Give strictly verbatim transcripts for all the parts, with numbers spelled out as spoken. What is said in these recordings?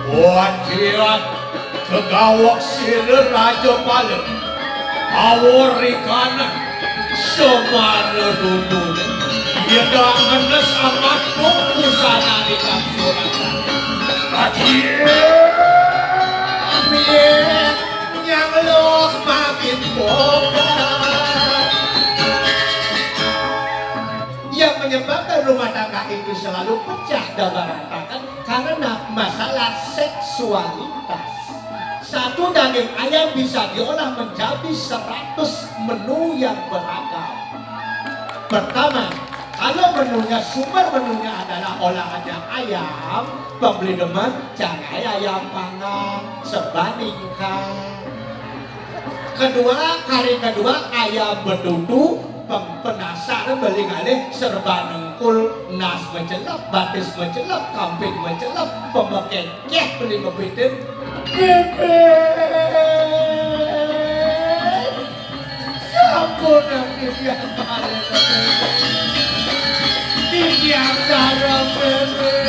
Wadian kegawek sira Raja Pala. Awor rikana semana dudune. Yeda ngenes amat kukusanane kang suratan. Wadian. Piye nyang luh makin bongkar. Yang menyebabkan rumah tangga itu selalu pecah dan berantakan karena masalah seksualitas. Satu daging ayam bisa diolah menjadi seratus menu yang beragam. Pertama, kalau menunya, sumber menunya adalah olahannya ayam, pembeli demen, jangan ayam panggang, sebaningkan. Kedua, hari kedua ayam betutu, pem-, penasar beli ngalih serba nengkul, nas mecelep, batis mecelep, kamping mecelep, pemekekeh beli mepitin. Bebek. Sampun nang titiang balik. Titiang sareng bebek.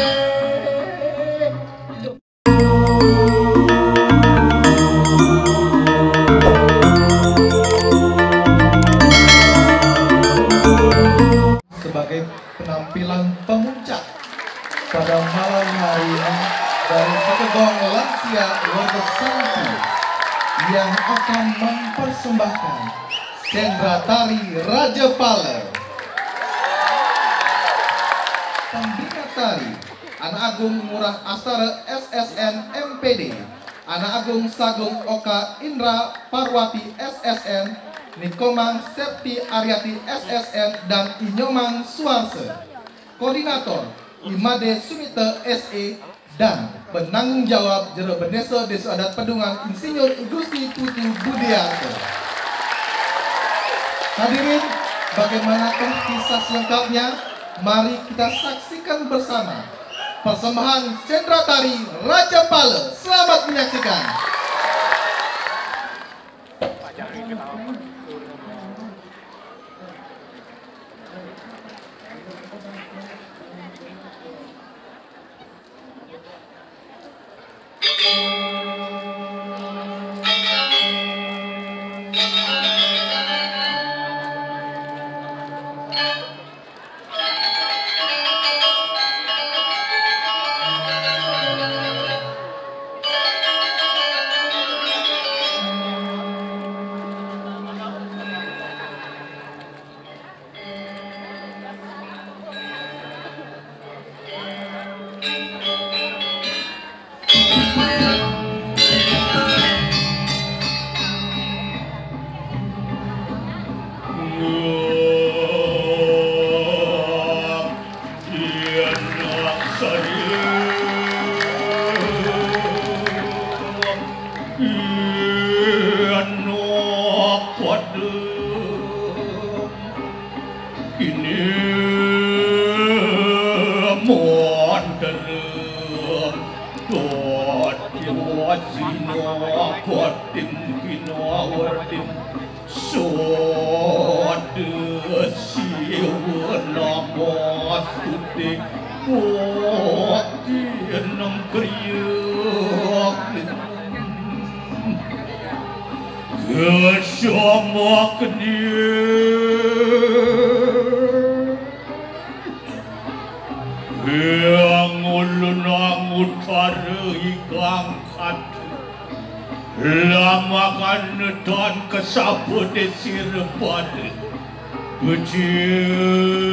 Sebagai penampilan pemuncak pada malam hari ini dari Setegong Lansia Wonosanti yang akan mempersembahkan Sendra Tari Raja Pala. Pembina tari, Anak Agung Ngurah Astara S S N M P D, Anak Agung Sagung Oka Indra Parwati S S N, Nikomang Septi Ariati S S N, dan Inyomang Suarse. Koordinator, Imade Sumite S E, dan penanggung jawab Jero Bendesa Desa Adat Pedungan Insinyur I Gusti Putu Budiarto. Hadirin, bagaimanakah kisah selengkapnya? Mari kita saksikan bersama persembahan Sendra Tari Raja Pala. Selamat menyaksikan. Kini mandala dadi wasina batin kinawertin sada siwa namastuti batin kriya Kesamakni ing ulun angutara ikang kata lamakan tan kasabut sira pada. Becik.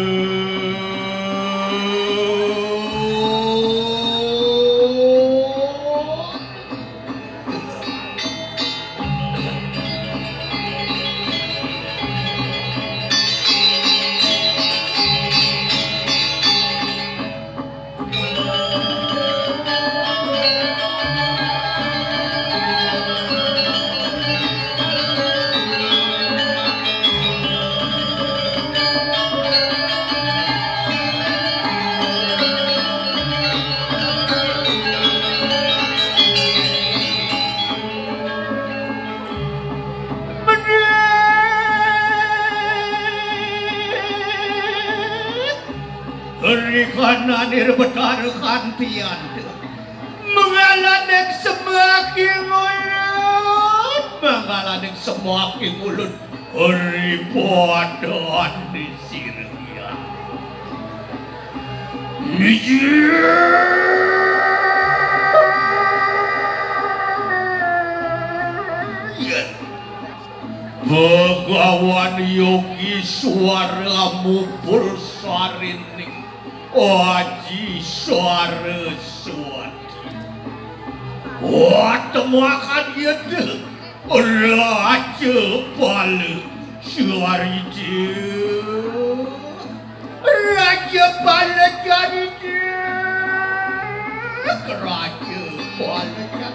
Rikanane Betara kantian. Mengalah Semakin ulun, mangkalaning semakin ulun, ri padaan di sirya. Mijir. Begawan Yogi Suara mupul sarining Aji Saraswati. Wah, temakan iya deh. Raja Pala Suarija. Raja Pala Suarija. Raja Pala Suarija.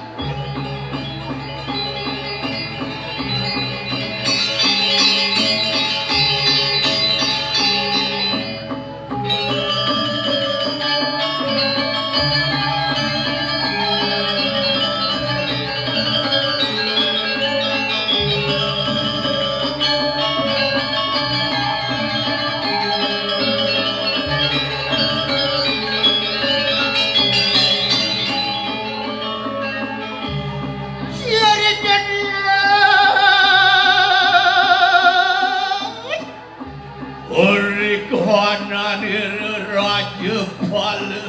Ri kahananira Raja Pala,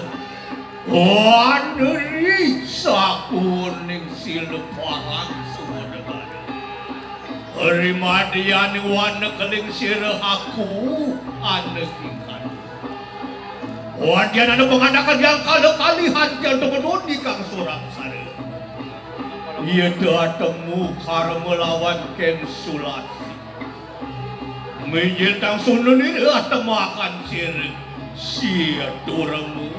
aneri sakuning sila parang sumadagana. Ri madyaning wana keling sira aku aneking kanu. Wan dianana panganakan yang kala kalihan yang temenun ikang surang sara. Iya datemu karma lawan Ken Sulasi. Minjil tang sunun ira atemakan sira. Sia duremu.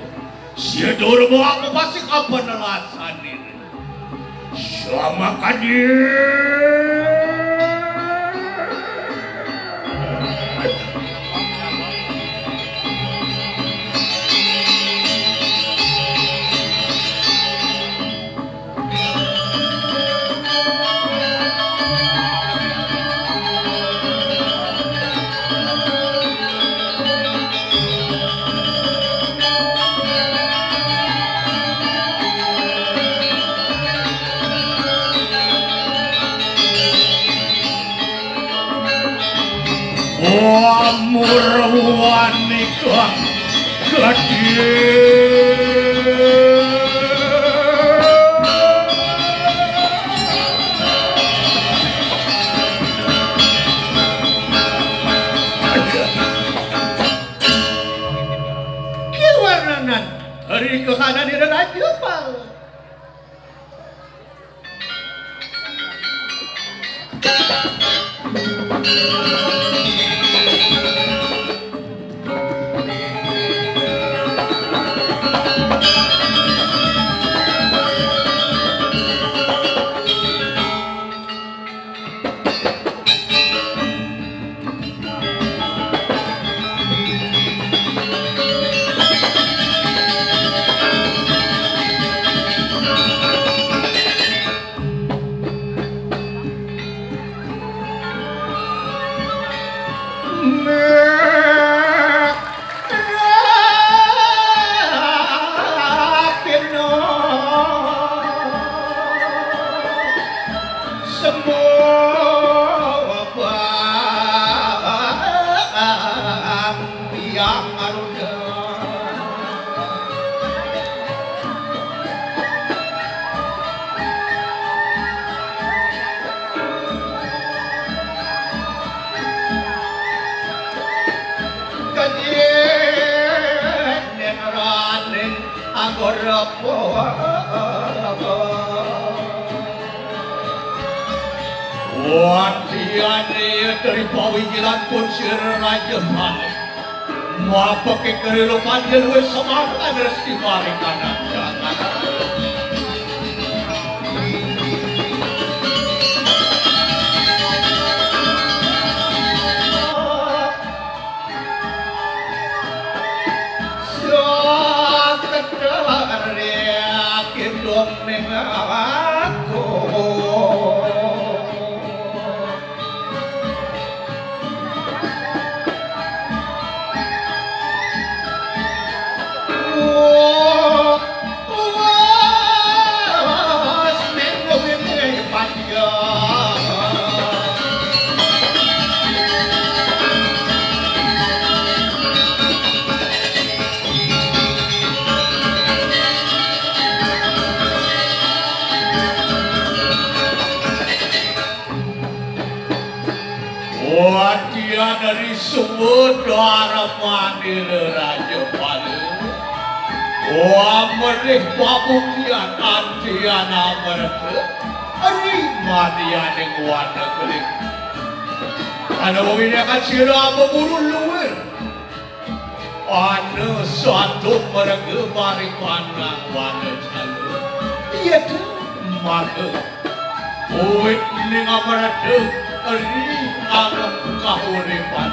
Sia duremu apa pasik apa nelasan ira. Sama kadir. Wah, murwaning gedhe. Kiwarnanan, ri kahananira Raja Pala. Biang aruda. Kajin netraning anggara. Wadiane teripawi jilan pun sira raja balik. Mapake kerilu panjil wis semangat resi marikanan jangan. Dari suwun Dharmanira Rajapala. Wa merih pabuktian antian amarga. Ri madianing wana keling. Ana winekan sira beburu luwir. Ana satu merga maripanang wana jala. Iya tu maka. Uwit ning amarga ri alam kahuripan.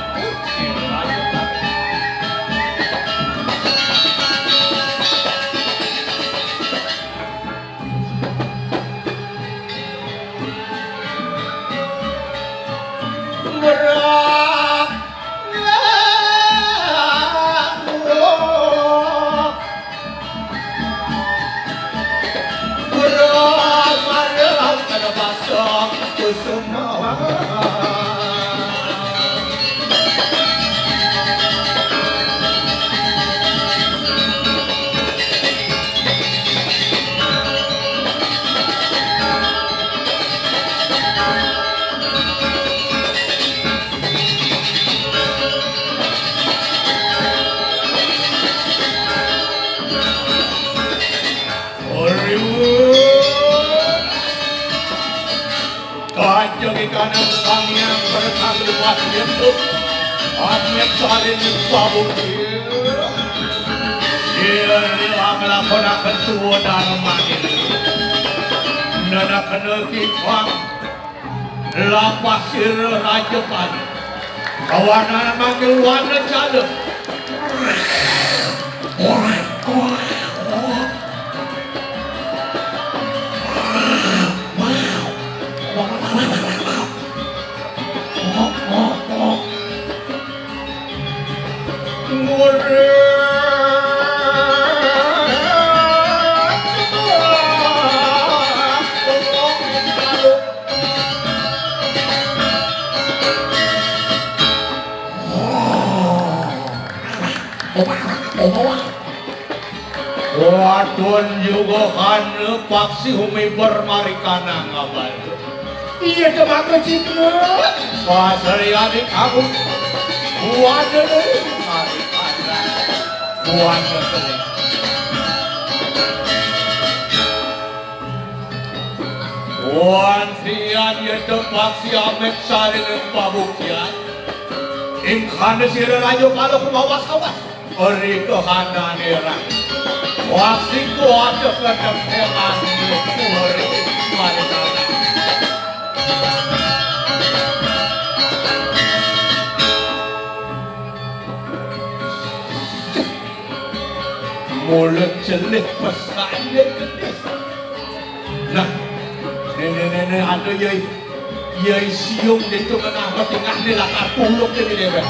Kajeng ikaning Sang Hyang Berkah Luwat Yusuf, amit saring pabukti. Ira nglakonaken swadarmane. Nenakena kipang lampah sira Rajapali. Kawanan manggil wana jala. Wadon juga kana paksi humiber marikanang abal. Iya, kemaka cipna. Pasriyane aku. Wadon marikanang. Wadon. Wan sian yata paksi amit saring pabuktian. Ing kana sira Rajapala kumawas-awas. Ri kahanane rang. Waksi kuwata ketepengan kuwari marikana. Mula celih pesane kedis. Nah, nene-nene ada yai. Yai siung ditu ngenah matingah ni lakar pulung ni dewek.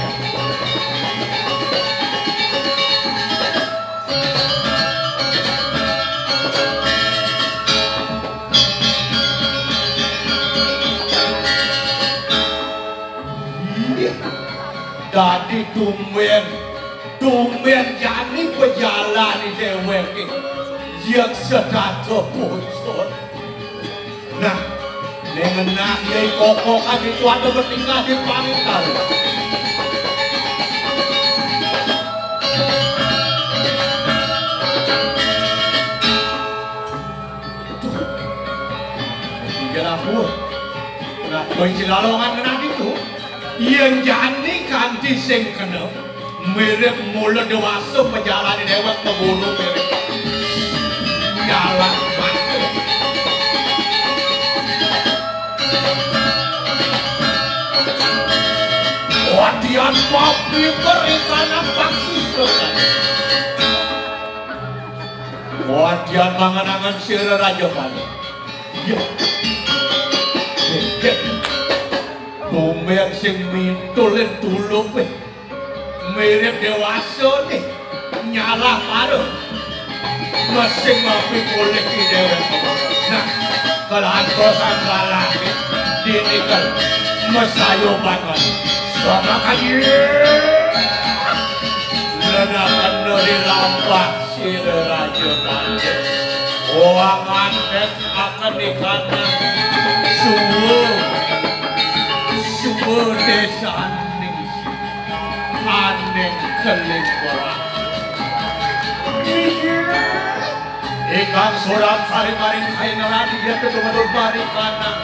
Iya. Dadi tumben, tumben jani pejalane deweke. Yek setata bocor. Nah, ning ngenah yai kokokan ditu ada betingkah di pangkal. Inggih ampun. Nah, kowe silalongan ngenah ditu. Yen jani kanthi sing kena, mirip mula dewasa pejalane dewek pegulu mirip. Jalan mati. Wadian papi perikanan paksi. Wadian mangan-angan sira Rajapala. Iya. Tumben sing mintulin tulupe. Mirip dewasa nih. Nyalah paruh. Mesing mapi polih ki dewek. Nah, kelahan kosan lalaki. Dinikel. Mesayo banget. Sama kan. Lenakan dari lampah sira raja tante. Wong antek akan dikana. Suwe. Suwe desa ning. Aning keling ora. Ingkang Surangsari maring kaingelan, yen ketumetu maring kanang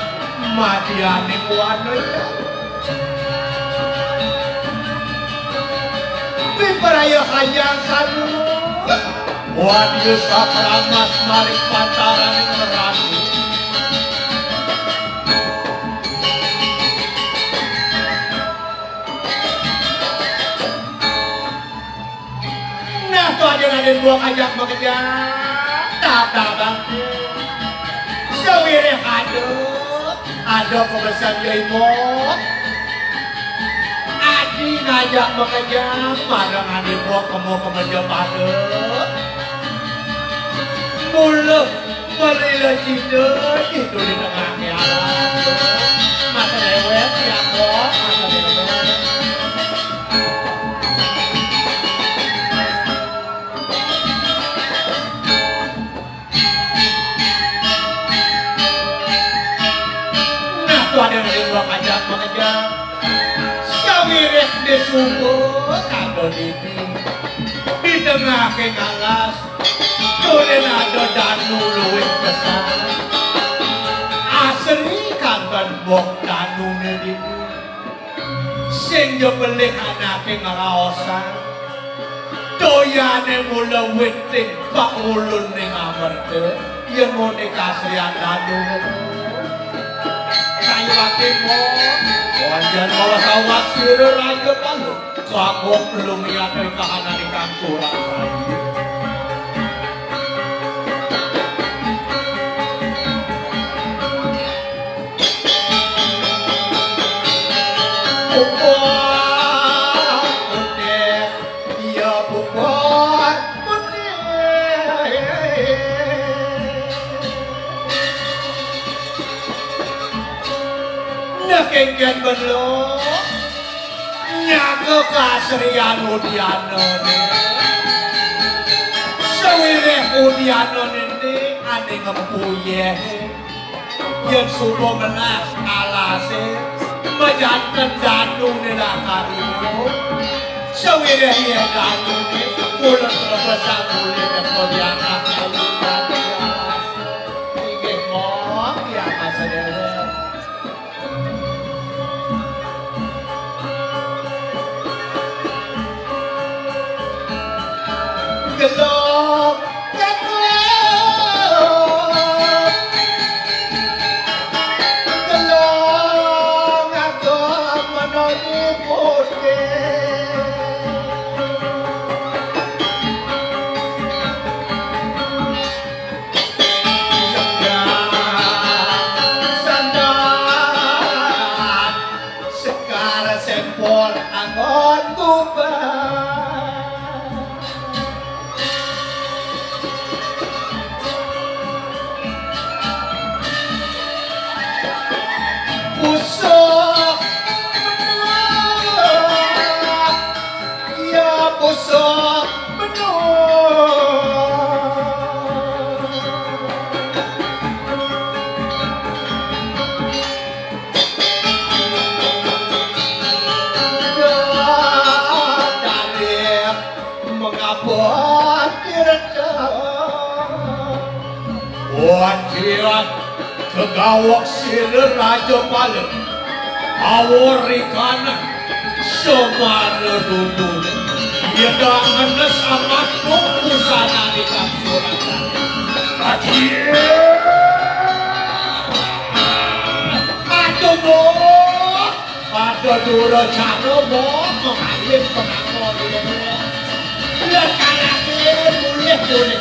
madyaning wanita. Piparaya kanyang sanu. Wadya sakramas maring pantaraning ratu. Nah, to aden-aden buah kajak makejang. Tata bangke. Sawireh ada, ada pemesan ya ipok. Adi ngajak makejang, marang adi buah kemo kemeja pada. Mula Pelila cita itu di tengah alam. Masa dewek, ya, kok? Masa dewek. Nah, to aden-aden buah kajak makejang. Sawireh di sumber kado didi. Di tengah ke ngalas. Tulen ada danu luwih besar. Asri kanton bok danune dini. Sing ja pelih anake ngraosan. Toyane mula witing bak ulun ning amerta. Yen ngene kasrian danune. Sayuwakimo. Panjen mawas-awas sira raja palu. Kagok lumiyan ing kahanan ingkang kurang rayi. Upah putih, iya, upah putih. Nah, kengken belo. Nyaga kasrian udyanane. Sawireh udyanane ning ane ngempuyeh. Yen suba melah alase, majanten danune lakar ijo. Sawireh iya danune, kula terebesan ulih teka diangkat kayu dadi alas. Inggih, mong, diangkat sadewek. Gelung, gelung, gelung, aku menoni putih. Sendang, sendang, sekar sempol anggon kubah. Pusuk menua. Iya, pusuk menua. Dalih mengapa direndam? Wan kiat kegawak sira Raja Pala. Awor ri kanan, semana dudune. Yeda ngenes amat mung busana di kangsuran. Akhir. Aduh, Bu. Pada dura cara, Bu. Mengalih penakon. Lan karate mulih boleh.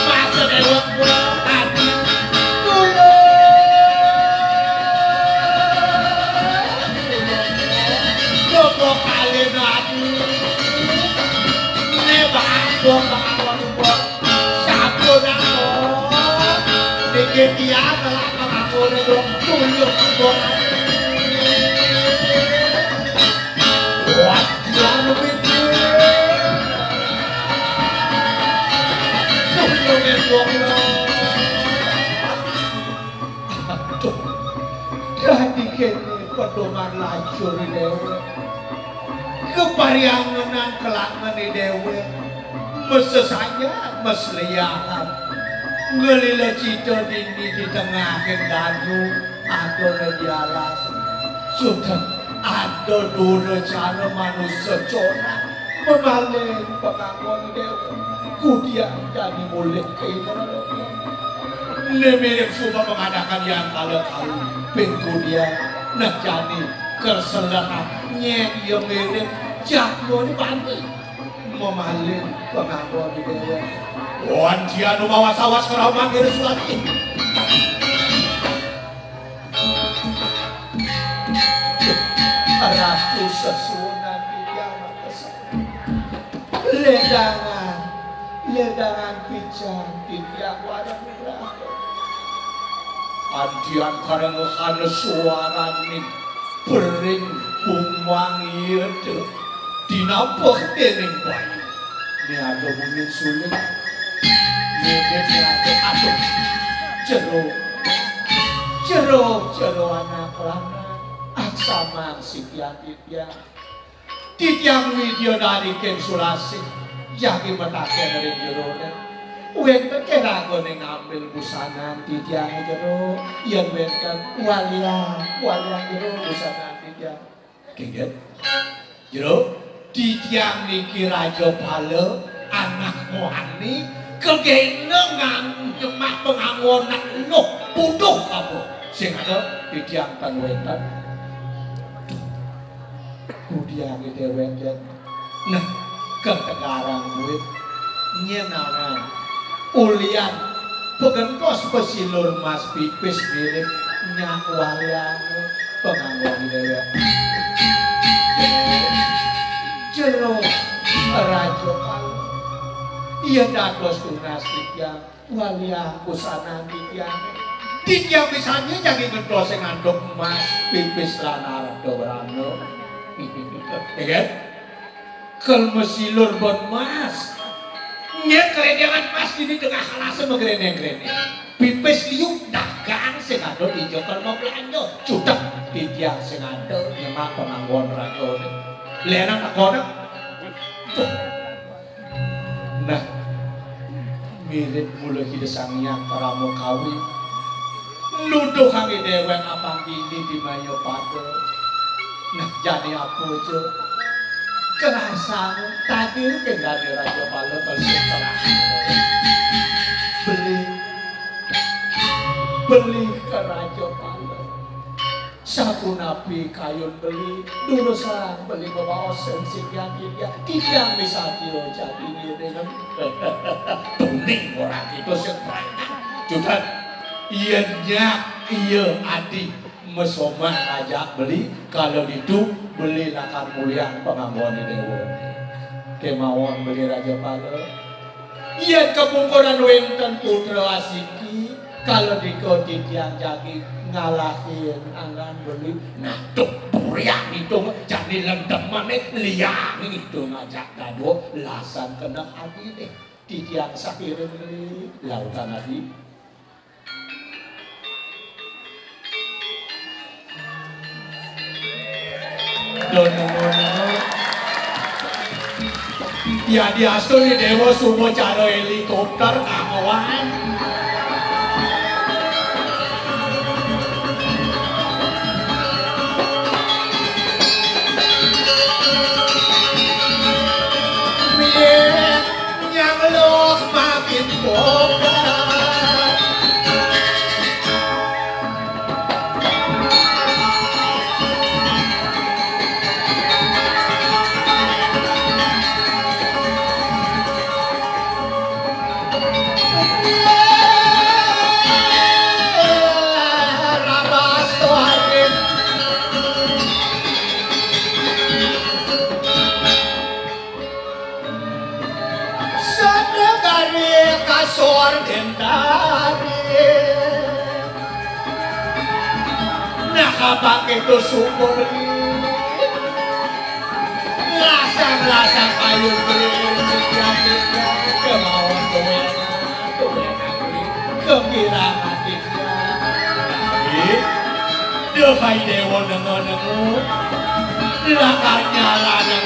Masa dewek kula adi. Tulung. Tulung kalih adi. Ne bangko mawon kula. Sampun aku. Niki tiyang telah mangangkone kula. Tulung kula. Wah, tiyang niki. Tulung kula. Aduh, dadi kene pedoman lajur dewek. Keparyangenan kelakngené déwék. Mesesaya, mesleyahan. Ngelila cita dini di tengahing danu, adané di alas. Sudah ada dura cara manusa cona. Memalin panganggon déwék. Kudian jani mulih ka Indraloka. Né mirip suba mengadakan yang kala-kala. Ping kudian, nah, jani kerselehan nyén ia mirip jadwané bani. Memalin panganggon déwék. Wan Dianu mawas-awas keramat diri sulati. Ratu sesuunan di jaman kesuunan. Ledangan, ledangan pican titiang wareng nugraha. Antian karengehana suaraning bering bungwang iya teh dinampeh dening bayu. Niada munyin suling. Ngirit niada aduh. Jero. Jero, jero anak lanang. Aksamang sikian titiang. Titiang Widya Darikin Sulasih, jagi mataken ring jerone. Wenten ké ragané ngambil busanan titiang jero, yén wenten waliang, waliang jero busanan titiang. Kéngkén? Jero, titiang niki Raja Pala, anak Mohani, kegena ngang nyemak panganggonan luh puduh apa. Sing ada titiang tan wenten. Kudian déwék, Jan. Nah, ketegarang duit. Nyén awan. Ulian pegentos pesilur mas pipis mirip nyak waliang panganggon déwék. Jero Raja Pala. Iya dados tunas titiang. Waliang kusanan titiang. Titiang misannya jagi ngentos sing antuk emas, pipis lan arep do berano. Ya kan? Kel mesilur bon emas. Nggih, keledengan emas dini tengah kalase megreneng-greneng. Pipis liu dagang sing ada di Joko mau belanja. Cutek titiang sing ada nyemak panganggon ragane. Lenan takonek. Tuh. Nah, mirip mula Ida Sang Hyang Parama Kawi. Nuduh kangge déwék apang dini di maya pada. Nah, jani apa aja? Kerasane tadi kendane Raja Pala terserah. Beli, beli ke Raja Pala. Sapunapi kayun beli, durusang beli bebaos sing sikian titiang, titiang misadia jagi ngiring. Tuning ora kita sing berangkat. Judan, iya nyak, iya adi, mesomah ajak beli, kalau ditu beli lakar mulian panganggone déwa. Kemawon beli Raja Pala. Yén kapungkuran wénten putra asiki, kala nika titiang jagi ngalahin anggan beli. Nah, tuh, puriak ngitung jani lendemane liang ngitung ajak dadua lasan kena adine. Titiang sakiring beli, lautan adi. Don nengok-nengok. Ya diastuni déwa suba cara helikopter kawan. Piye nyang luh makin bongkar. Sadagare kasor dentare. Nah, kapake to sumur. Lasang-lasang kayu beli. Kemawon tuwe. Tuwe. Gembira ati. Duhai déwa nengok-nengok. Lakar nyala nang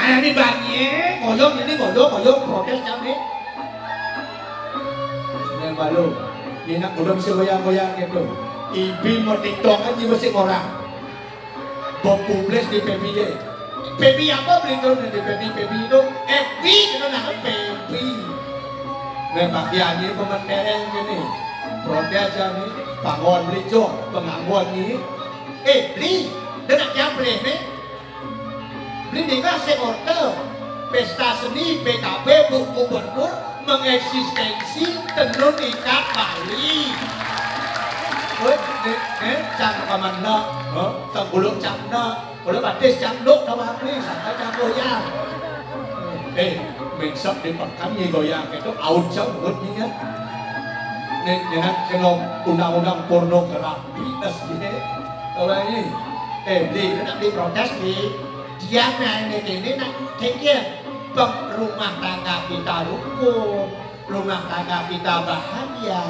Maya ni banye, koyong ini koyong, koyong protes jam ni. Nang balu, ni nak belum segoyang-goyang gitu. Ibi mau TikTok aja masih orang. Bepublis di P B Y. P B Y apa beli tu di P B Y, P B Y tu? F B kita nak P B Y. Nah, bagian ni pementereng ni. Protes aja ni. Bangun beli jok, pengangguan ni. Eh, beli. Dia nak siapa ni? Beli dengar saya order pesta seni P K B, Bu Gubernur mengeksistensi tenun ikat Bali. Weh, eh, eh, cang kaman nak, eh, cang gulung cang nak, kalau batis cang dok sama beli, sama cang goyang. Eh, mengsap di pekan ni goyang itu, aut cang buat ni ya. Ni, ni nak kena undang-undang pornografi, S G. Kalau ini, eh, beli, nak beli protes, beli. Dia nak ini, ini nak, thank you. Peng-, rumah tangga kita rukun, rumah tangga kita bahagia.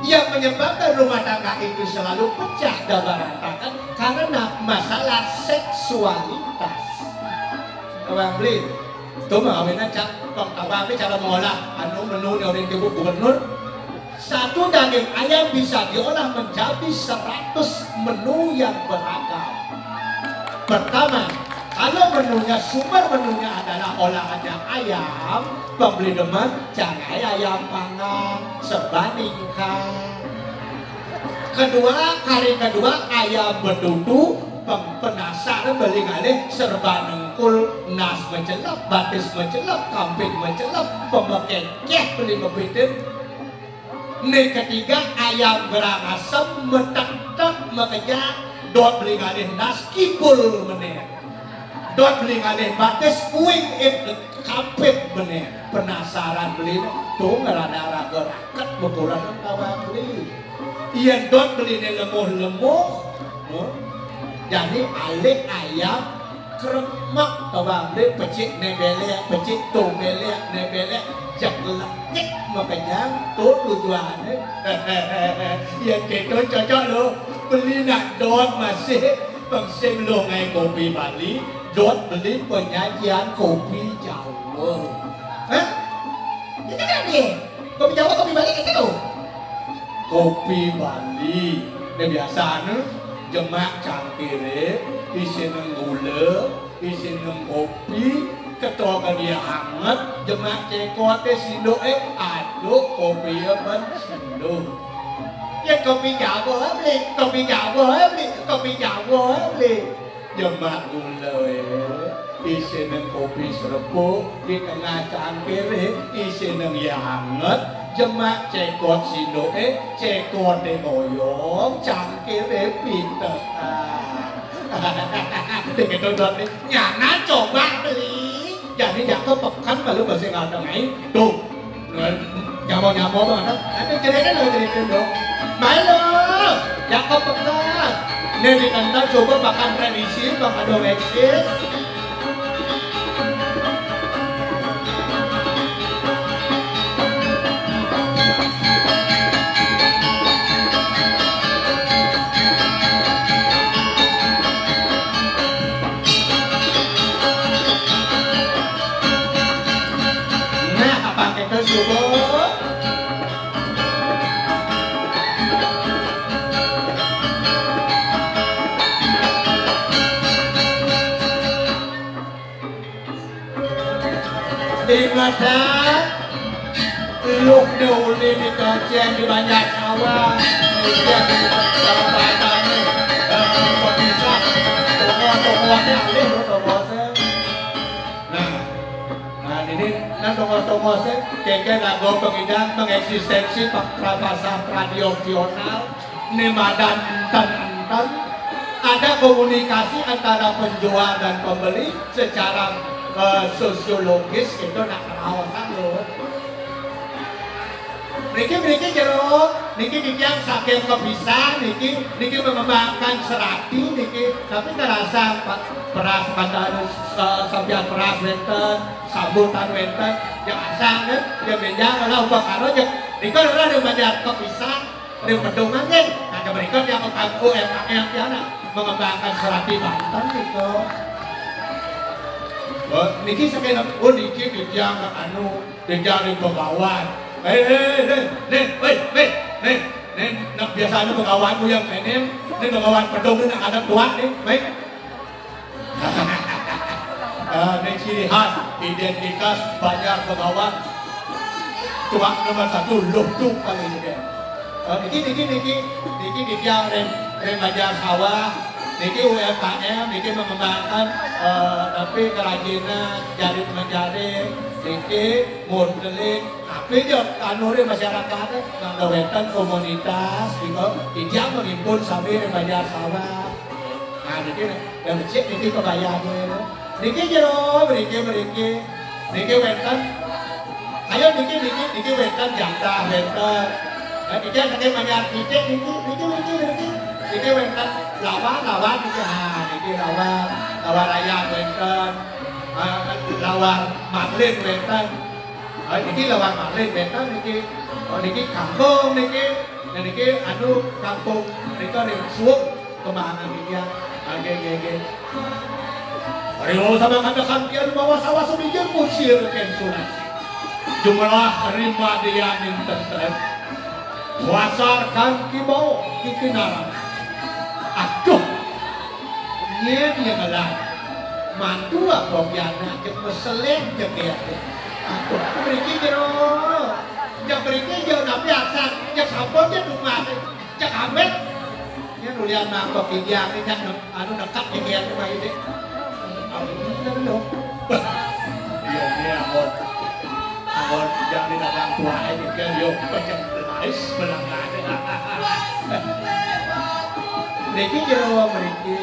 Yang menyebabkan rumah tangga itu selalu pecah dan berantakan karena masalah seksualitas. Orang beli, tu mah kawin aja. Kong tawang ni cara mengolah anu menu ni orang ibu gubernur. Satu daging ayam bisa diolah menjadi seratus menu yang beragam. Pertama, kalau menunya, sumber menunya adalah olahannya ayam, pembeli demen, jangan ayam panggang, sebaningkan. Kedua, hari kedua, ayam betutu, pem-, penasaran beli ngalih serba nengkul, nas mencelep, batis mencelep, kamping mencelep, pemekekeh beli mepitin. Ni ketiga, ayam gerang asem, metek-tek, mekejang, dot beli ngalih nas kibul meneh. Dot beli ngalih batis kuing it kapit meneh. Penasaran beli tu ngerada raga raket bekurang kawan beli. Iya dot beli ni lemuh-lemuh. Huh? Jadi alih ayam kremek kawan beli pecik ni belek, pecik tu belek, ni belek. Jak lengit makejang tu tujuan ni. Iya kita cocok lo. Beli nak dot masih Pengsin lu ngai kopi Bali, dot beli penyajian kopi Jawa. Hah? Itu kan dia. Kopi Jawa, kopi Bali kan tu. Kopi Bali. Ni biasa ni, jemak cangkir, isi nang gula, isi nang kopi, ketua ke dia hangat, jemak cekot, eh, sinduk, eh, aduk kopi, eh, ban sinduk. Ya, kopi Jawa, eh, beli. Kopi Jawa, eh, beli. Kopi Jawa, eh, beli. Jemak gula, eh. Isineng kopi serebuk, di tengah cangkire isineng ya anget, jemak cekot sinduke, cekote ngoyong, cangkire pitekan. Dek itu dot nyana coba beli. Jadi jak ke peken baru masih ngadeng ai. Tuh. Nyamo-nyamo banget. Tapi cerita lo cerita dong. Malu. Jak ke peken. Nih ditentang coba makan remisi, makan domestik. Nah, apa kita subuh? Ingat, ha? Luh ne uli ni kocen di banyak sawah. Udah di sawah banyak ni. Eh, kok bisa? Tunggu, tunggu, ni alih lu, tunggu, se. Nah, nah, ini, nah, tunggu, tunggu, se. Kengken lagu pengidang, mengeksistensi, pak, pasar tradisional. Ni madan enten-enten, ada komunikasi antara penjual dan pembeli secara, eh, sosiologis gitu, nak keraosan lo. Niki, niki jero, niki, niki yang saking kepisah, niki, niki mengembangkan serati, niki, tapi terasa pa-, peras, kata, eh, sampean peras wenten, sambutan wenten, yang asal kan, yang menjang lah ubah karo, yang, niki ora ada banyak kepisah. Ring pedoman nggih. Nah, berikut yang kanggo U M K M piana mengembangkan serati Banten niku. Oh, niki saking, oh, niki titiang anu, titiang ring Begawan. Eh, eh, eh, nih, weh, weh, nih, nih, nah, biasanya Begawan ku yang kene, nih Begawan pedung nih, nak ada tuak nih, weh. Eh, ini ciri khas identitas Banjar Begawan. Cuma nomor satu, luhtu paling gede. Eh, niki, niki, niki, niki, niki yang rem, rem Banjar Sawah, niki U M K M, niki mengembangkan, eh, tapi kerajinan, jari menjari, niki, modeling, tapi dia kanure masyarakat, nang wenten komunitas, gitu, dia menghimpun sami rem Banjar Sawah. Nah, niki, yang becik niki kebayane. Niki jero, mriki, mriki. Niki wenten. Ayo niki, niki, niki wenten jatah, wenten. Nah, niki saking manyar titik niki, niki, niki, niki. Niki wenten lawan, lawan niki. Ah, niki lawan, lawan raya wenten. Ah, lawan maklin wenten. Ah, niki lawan malih wenten niki. Oh, niki kangkung niki. Nah, niki anu kangkung nika ring suwuk kembangan niki. Ah, nggih, nggih, nggih. Rio sama kandakan pian mawa sawah semijil kusir ken sunas. Jumlah rima dianing tentrem. Wasar kan kibau kikinaran. Aduh. Yen ya kalah. Mantu apa pianak cek meselin cek ya. Aduh, mriki jero. Cek mriki jero napi asal. Cek sampun cek rumah. Cek amit. Yen ulian mangkok iki aku cek anu nekap iki aku mah iki. Ampun, bener lho. Iya, iya, ampun. Ampun, jangan dadang tuae iki kan yo peceng lais belangane. Niki jero mriki.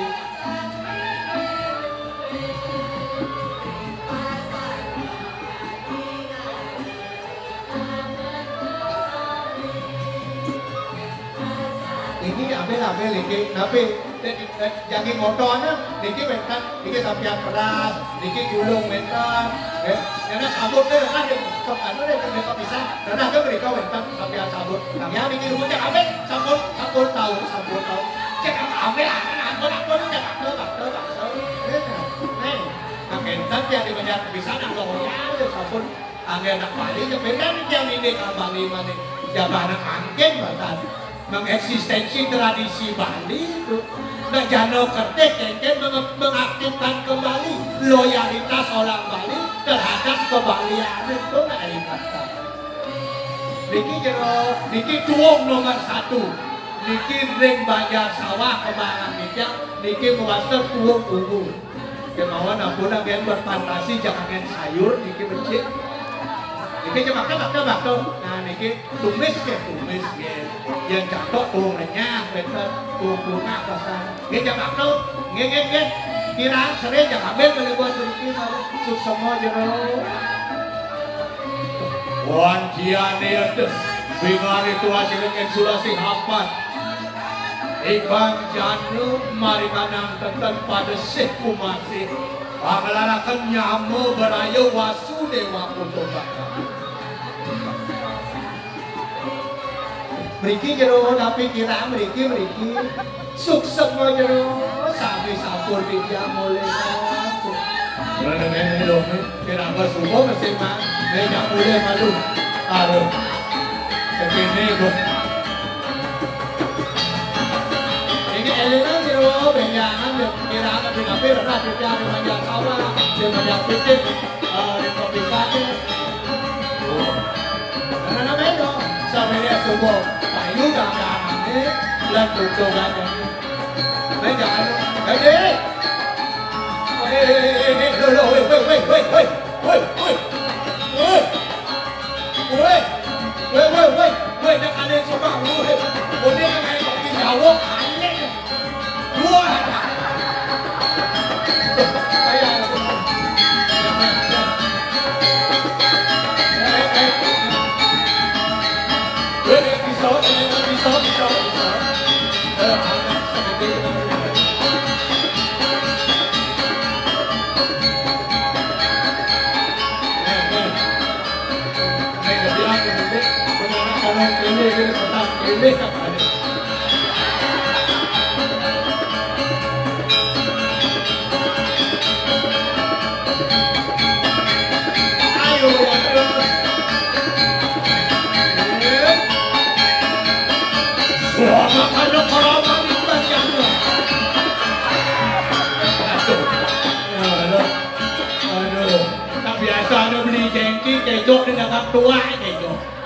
Ini ambil-ambil niki, tapi jagi motornya niki wenten, niki sampean beras, niki gulung wenten. Eh, karena sabut deh kan, kok anu deh, kok bisa, karena ada mereka wenten sampean sabut. Nah, yang niki rumahnya ambil sabut, sabut tahu, sabut tahu. Cek ambil, ampun, ampun, cek ambil, bakal, bakal. Eh, nah, nih, nah, wenten yang dibaca bisa, nah, loyal, sabut. Angger nak Bali, ya beda nih yang ini kalau Bali mana. Ya barang mangkin batas. Mengeksistensi tradisi Bali itu. Nah, Jano Kertih kengken menge-, mengaktifkan kembali loyalitas orang Bali terhadap kebalian itu, nah, hebat. Niki jero, niki tuwung nomor satu. Niki ring Banjar Sawah Kembangan Mijang, niki mawaster tuwung ungu. Kemauan ampun, anggen berfantasi, jangan anggen sayur, niki becik. Niki cuma kebak-kebak tuh. Nah, niki tumis ya, tumis ya. Yang cakep tuh renyah, bener. Tuh, lunak, bahkan. Nggih, jam waktu. Nggih, nggih, nggih. Kirang sering jam ambil beli buat rezeki, mari. Suksema jero. Wan kiane ya teh. Bingar itu hasilnya insulasi hapat. Iban janu mari kanang tenten pada sih kumasi. Pangelaraken nyama berayo wasu dewa kutumbaka. Mriki jero, tapi kira mriki, mriki. Suksema jero, sami sampun pinjam mulih. Ora nemen lho, kira apa subuh mesti, Mak? Nek gak mulih malu. Aduh. Begini, Bu. Ini elingan jero, benjangan ya. Kira apa pinapir, rapi cari manja sawah, dia manja putih. Ora bisa. Ana beda. Sampeyan coba payu daganane lan tutup daganane. Beda anu. Hei, hei, hei, hei, hei, lo, lo, woi, woi, woi, woi, woi, woi, woi, woi, woi, woi, woi, woi, dah kalian coba, woi, woi, dia kan kayak kopi jawok, aneh. Wah. Aduh, aduh, aduh. Nah, biasanya beli jengki, kejok di dagang tua, kejok.